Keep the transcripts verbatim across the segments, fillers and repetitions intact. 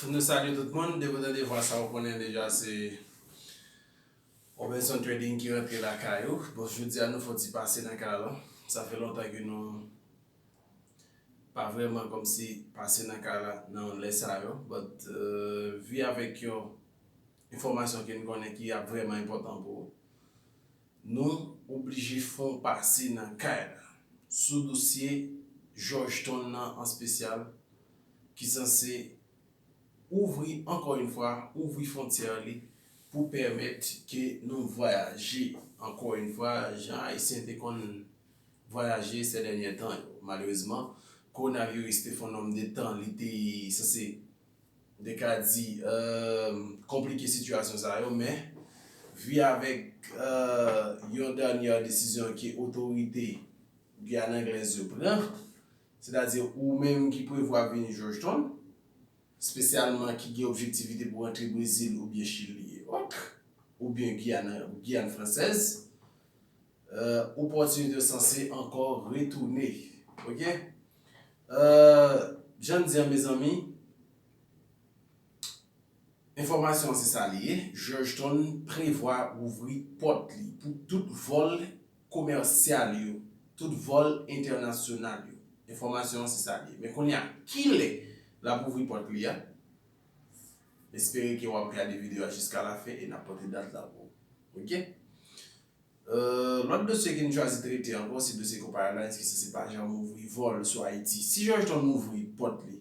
Nou salye tout moun, depi w tande vwa sa, ou konnen deja se Robinson Trading ki rantre lakay ou. Bon, jodi a nou fè yon ti pase nan kay la. Sa fè lontan ke nou pa vrèman kòmsi pase nan kay la nan lè sa yo. But, euh, vi avèk yon enfòmasyon ke nou konnen ki ap vrèman enpòtan pou ou. Nou oblije fè yon pase nan kay la sou dosye Georgetown nan an espesyal, ki sanse ouvri, ankò yon fwa, ouvri fwontyè li pou pèmèt ke nou vwayaje. Ankò yon fwa, jan Ayisyen te konn vwayaje sè dènye tan yo. Malerezman, kowonaviris te fè yon nonm de tan, li te sanse, de ka di, euh, konplike sitiyasyon sa yo, men vi avèk, euh, yon dènye desizyon ke otorite Giyàn Anglèz yo pran, sètadi ou menm ki prevwa vin Georgetown, espesyalman ki gen objektivite pou rantre Brezil oubyen Chili e òt, oubyen Giyàn, Giyàn Fransèz, euh, opòtinite yo sanse ankò retounen. Oke? Euh, jan n di an, mezanmi, enfòmasyon an se sa li ye. Georgetown prevwa ouvri pòt li pou tout vòl komèsyal yo, tout vòl entènasyonal yo. Enfòmasyon an se sa li ye. Men kounye a, kilè l ap ouvri pòt li a? M espere ke w ap gade videyo a jiska lafen e n ap pote dat la pou ou. Oke? Euh, lòt dosye ke n chwazi trete ankò, se dosye Copa Airlines ki sanse pa janm ouvri vòl sou Ayiti. Si Georgetown ouvri pòt li,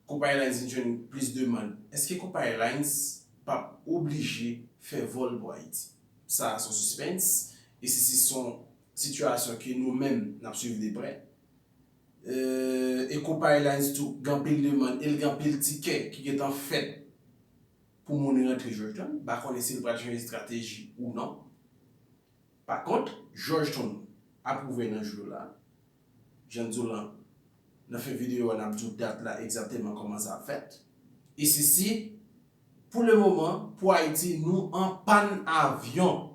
Copa Airlines vin jwenn plis demann, èske Copa Airlines p ap oblije fè vòl pou Ayiti? Sa a se yon sispens, e se, se yon sitiyasyon ke nou menm n ap swiv de prè. Euh, e Copa Airlines tou gen anpil demann, e l gen anpil tikè ki gentan fèt pou moun rantre Georgetown. M pa konnen si l pral chanje estrateji ou non. Pa kont, Georgetown ap ouvè nan jou yo la. Jan n di w lan, nan fen videyo a, n ap di w dat la egzakteman kòman sa ap fèt. E se si, pou le moman, pou Ayiti, nou an pàn avyon.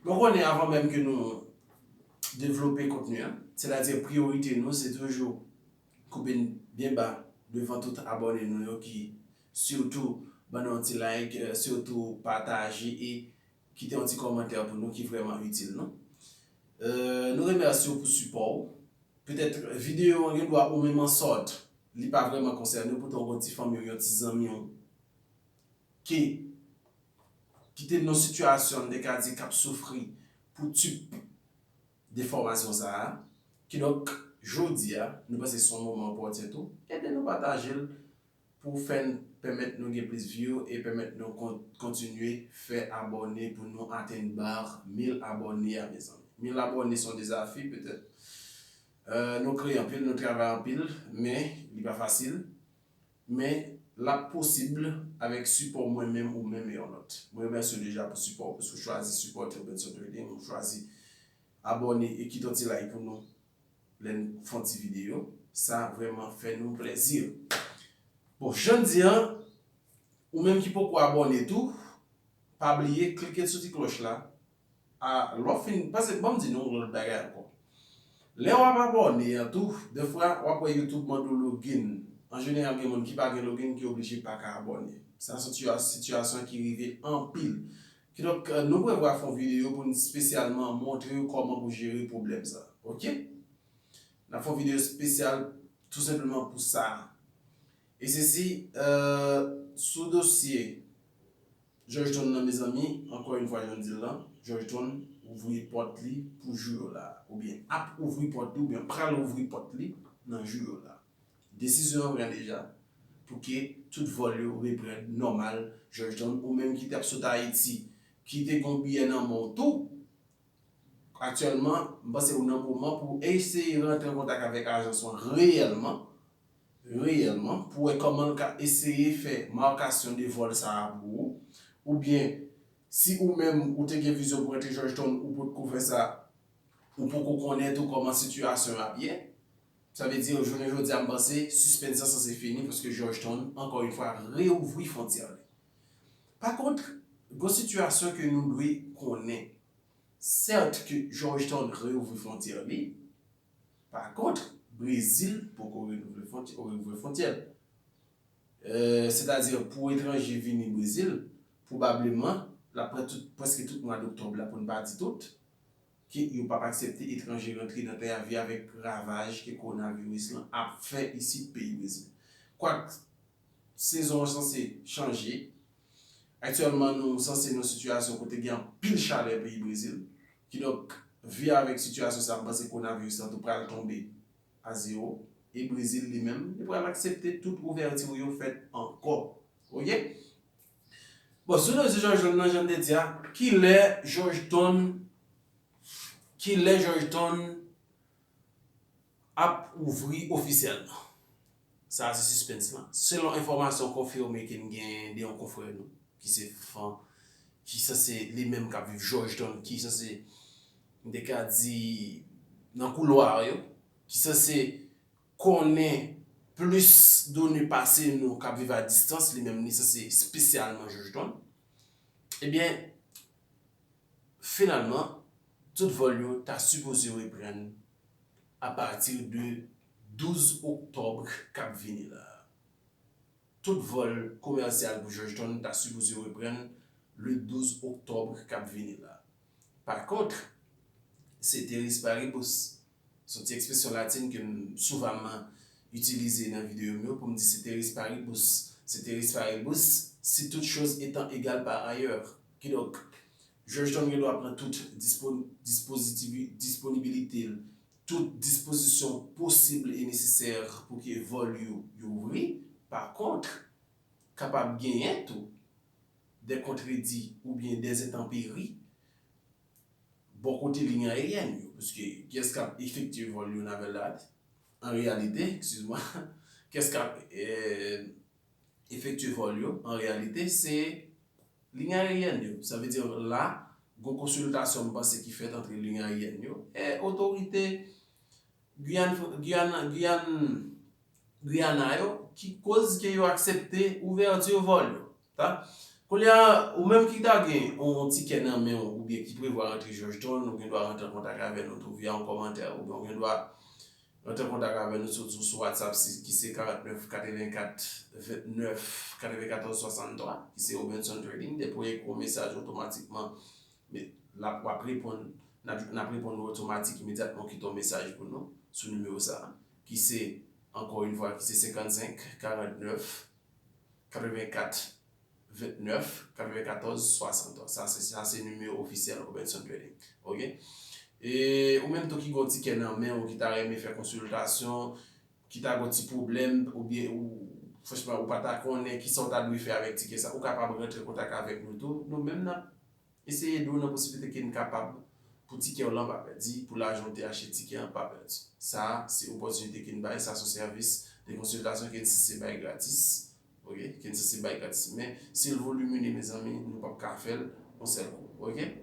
Bon, konnen, avan menm ke nou devlope kontni an, sètadi priyorite nou, se toujou koupe n byen ba devan tout abòne nou yo ki sitou ban nou yon ti like, euh, sitou pataje e kite yon ti kòmantè pou nou ki vrèman itil nou. Euh, nou remèsye w pou sipò w. Petèt videyo an gen dwa ou menm an sòt, li pa vrèman konsène w, poutan w gen yon ti fanmi w, yon ti zanmi w ki, ki te nan sitiyasyon, n te ka di, k ap soufri pou tip de fòmasyon sa a. Kidonk, jodi a, nou panse se yon moman opòtin tou. Ede nou pataje l pou fè n, pèmèt nou gen plis view e pèmèt nou kon-, kontinye fè abòne pou nou atenn bar mil abòne a, mezanmi. Mil abòne se yon dezafi, petèt, euh, nou kreye anpil, nou travay anpil, men li pa fasil. Men l ap posib avèk sipò mwen menm, ou menm e yon lòt. Mwen remèsye w deja pou sipò w, paske w chwazi sipòte Robinson Trading, ou chwazi abòne e kite yon ti like pou nou lè n fè yon ti videyo. Sa vrèman fè nou plèzi. Bon, jan n di an, ou menm ki poko abòne tou, pa bliye klike sou ti klòch la. A, lè w fin, paske ban m di nou yon lòt bagay ankò. Lè w ap abòne an tou, defwa w ap wè YouTube mande w login. An jeneral, gen moun ki pa gen login ki oblije pa ka abòne. Sa se yon sitiyasyon ki rive anpil. Kidonk, euh, nou prevwa fè yon videyo pou n espesyalman montre w kòman pou jere pwoblèm sa. Oke? N ap fè yon videyo espesyal tou senpleman pou sa. E sesi, euh, sou dosye Georgetown nan, mezanmi, ankò yon fwa, jan m di l lan, Georgetown ouvri pòt li pou jou yo la, oubyen ap ouvri pòt li, oubyen pral ouvri pòt li nan jou yo la. Desizyon an pran deja pou ke tout vòl yo reprann nòmal. Georgetown, ou menm ki t ap sot Ayiti, ki te gen yon biyè nan men w tou, aktyèlman, m panse ou nan moman pou eseye rantre an kontak avèk ajans lan reyèlman, reyèlman, pou wè kòman l ka eseye fè makasyon de vòl sa a pou ou, oubyen si ou menm ou te gen vizyon pou rantre Georgetown, ou potko fè sa, ou poko konnen tou kòman sitiyasyon an ap ye. Sa vle di, jounen jodi a, m panse, sispens lan sanse fini, paske Georgetown, ankò yon fwa, reouvri fwontyè li. Pa kont, gon sitiyasyon ke nou dwe konnen. Sèt ke Georgetown reouvri fwontyè li, pa kont, Brezil poko reouvri fwontyè, reouvri fwontyè l. Euh, sètadi pou etranje vini Brezil, pwobableman, l ap pran tout, prèske tout mwa doktòb la, pou n pa di tout, ke yo p ap aksepte etranje rantre nan tè a vi avèk ravaj ke kowonaviris lan ap fè isit peyi Brezil. Kwak sezon an sanse chanje, aktyèlman nou sanse nan sitiyasyon kote gen anpil chalè peyi Brezil. Kidonk, vi avèk sitiyasyon sa, m panse kowonaviris lan tou pral tonbe a zewo. E Brezil li menm, li pral aksepte tout ouvèti yo fèt ankò. Oke? Bon, sou dosye George Town nan, jan m te di a, kilè George Town, kilè George Town ap ouvri ofisyèlman? Sa a se sispens lan. Selon enfòmasyon konfime ke n gen de yon konfrè nou, ki se Fan, ki sanse li menm k ap viv George Town, ki sanse, m te ka di, nan koulwa yo, ki sanse konnen plis done pase nou k ap viv a distans, li menm li sanse espesyalman George Town. Ebyen, finalman, tout vòl yo ta sipoze reprann apati de douz oktòb k ap vini la. Tout vòl komèsyal pou George Town ta sipoze reprann le douz oktòb k ap vini la. Pa kont, ceteris paribus, se yon ti ekspresyon latin ke m souvanman itilize nan videyo m yo pou m di ceteris paribus. Ceteris paribus, si toutes choses étant égales par ailleurs. Kidonk, George Town gen dwa pran tout dispo-, dispozitivi-, disponibilite l, tout dispozisyon posib e nesesè pou ke vòl yo, yo ouvri. Pa kont, kapab genyen tou de kontredi oubyen de entanperi bò kote liy ayeryèn yo, paske kiyès k ap efektye vòl yo nan vèl la? An reyalite, eskiz mwa, kiyès k ap, eh, efektye vòl yo, an reyalite, se liy ayeryèn yo. Sa vle di la, gon konsiltasyon m panse ki fèt antre liy ayeryèn yo e otorite Guyane, Guyane, Guyane, Guyana yo, ki koz ke yo aksepte ouvèti vòl yo. Ta? Kounye a, ou menm ki ta gen yon, yon tikè nan men w oubyen ki prevwa rantre George Town, ou gen dwa rantre an kontak avè nou tou via yon kòmantè, oubyen ou gen dwa rantre an kontak avè nou sou, sou, sou WhatsApp si, ki se karant nèf katrevenkat vennèf katrevenkatòz swasanntwa, ki se Robinson Trading. Depi w ekri yon mesaj otomatikman, men, l ap, w ap reponn, n ap, n ap reponn ou otomatik imedyatman, w kite yon mesaj pou nou sou nimewo sa a, ki se, ankò yon fwa, ki se senkannsenk karantnèf katrevenkat vennèf katrevenkatòz swasanntwa. Sa se, sa se nimewo ofisyèl Robinson Trading. Oke? E ou menm tou ki gon tikè nan men w, ki ta renmen fè konsiltasyon, ki ta gon ti pwoblèm, oubyen ou, franchman, ou pa ta konnen kisa w ta dwe fè avèk tikè sa, ou kapab rantre an kontak avèk nou tou. Nou menm n ap eseye ede w nan posiblite ke n kapab pou tikè w lan pa pèdi, pou lajan w te achte tikè an pa pèdi. Sa a, se opòtinite ke n bay, sa se yon sèvis de konsiltasyon ke n sanse bay gratis. Oke? Ke n sanse bay gratis. Men, si l volimine, mezanmi, nou p ap ka fè l yon sèl kou. Oke?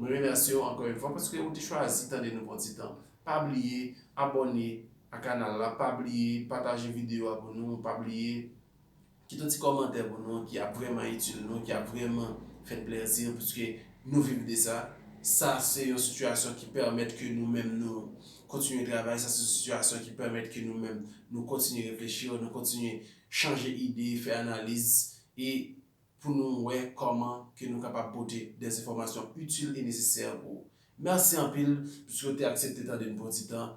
Mwen remèsye w ankò yon fwa paske ou te chwazi tande nou pou yon ti tan. Pa bliye abòne a kanal la, pa bliye pataje videyo a pou nou, pa bliye kite yon ti kòmantè pou nou ki ap vrèman itil nou, ki ap vrèman fè n plèzi, paske nou viv de sa. Sa se yon sitiyasyon ki pèmèt ke nou menm nou kontinye travay, sa se yon sitiyasyon ki pèmèt ke nou menm nou kontinye reflechi, nou kontinye chanje ide, fè analiz, e pou nou wè kòman ke nou kapab pote dèzenfòmasyon itil e nesesè pou ou. Mèsi anpil, piske w te aksepte tande n pou yon ti tan.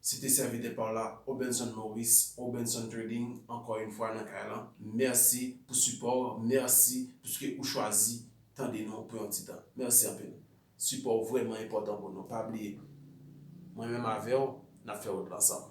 Se te sèvitè pa w la, Obenson Maurice, Obenson Trading, ankò yon fwa nan kay lan. Mèsi pou sipò w, mèsi piske ou chwazi tande nou pou yon ti tan. Mèsi anpil. Sipò w vrèman enpòtan pou nou. Pa bliye, mwen menm avè w, n ap fè wout la ansanm.